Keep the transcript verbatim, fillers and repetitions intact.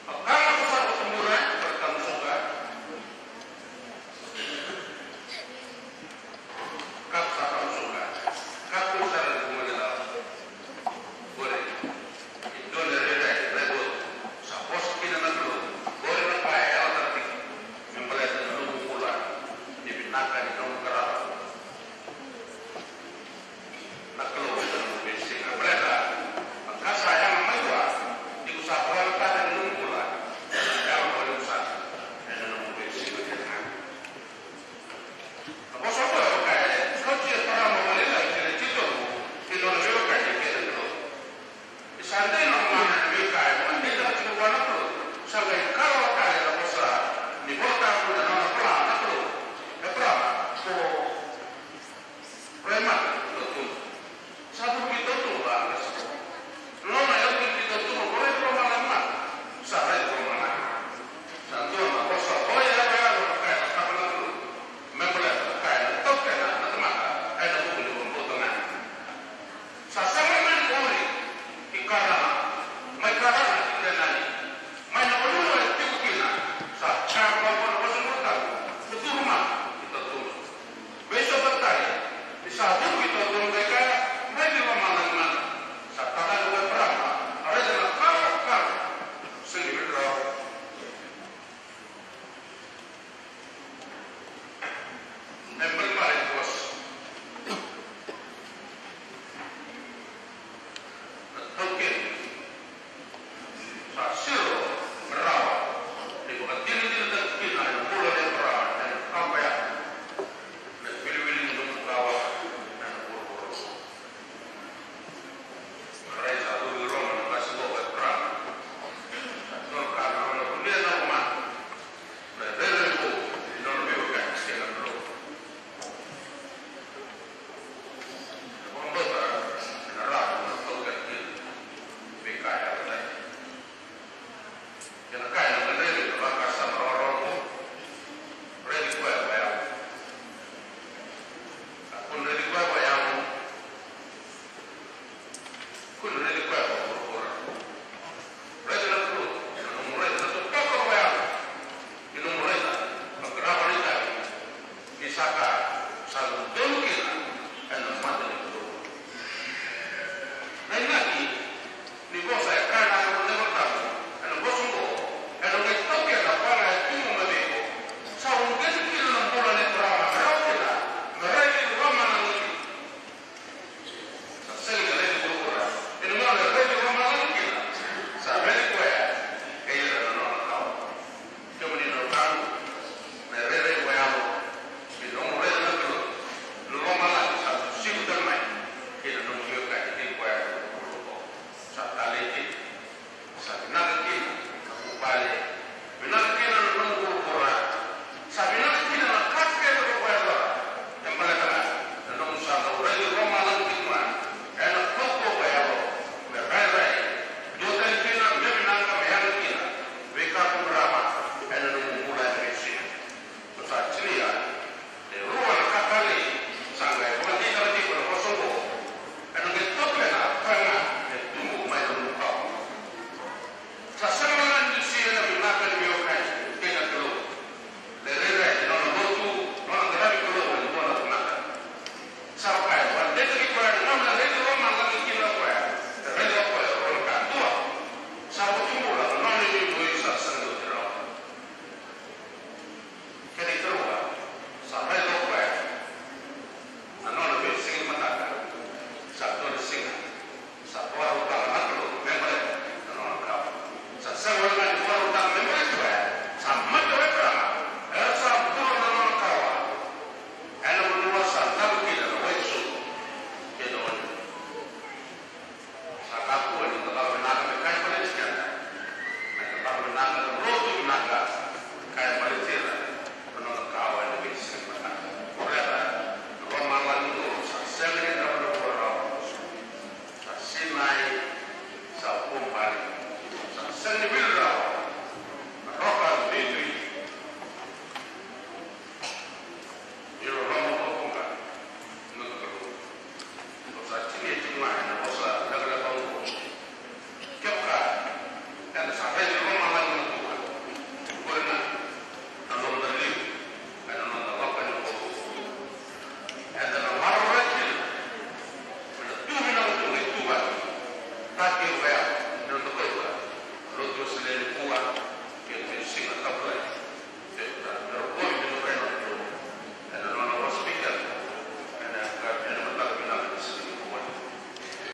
Ka ko sa ko tumura, ka ka musuka. Ka ko sa ka musuka. Ka ko sa ka musuka. Kore. E dua na rere e levu sa vosa kina na Kalou. Kore na ka e yalataki me baleta na nomu bula. Ni vinaka ni nomu qarava na Kalou ena nomu veisiga. Baleta na ka sa yaga mai vua, ni ko sa vakarautaka na nomu bula, sa yaga mai vua sara ena nomu veisiga kece ga. Na vosa oqo e vaka e kauti Eparama vakalailai kei na titobu kei na nona veiwekani kei na Kalou. Ni sa dei na lomana na veika e vakadinadinataka tiko vua na Kalou, sa qai kalawa tale na vosa ni Vola Tabu ena nona vola na Kalou. Eparama, ko rai mada ki tua tuba. Sa vuki tua tuba, a qai sa ko. Nona e vuki tua tuba, ko rai tua mada mada. Sa rai tua mada. Sa dua na vosa o yaloyalo na ka ena cakava na Kalou. Me baleta na ka ena taukena na tamata ena vuku ni vakabauta ga. Sa sega ni ko uri ki Karama. Sa ke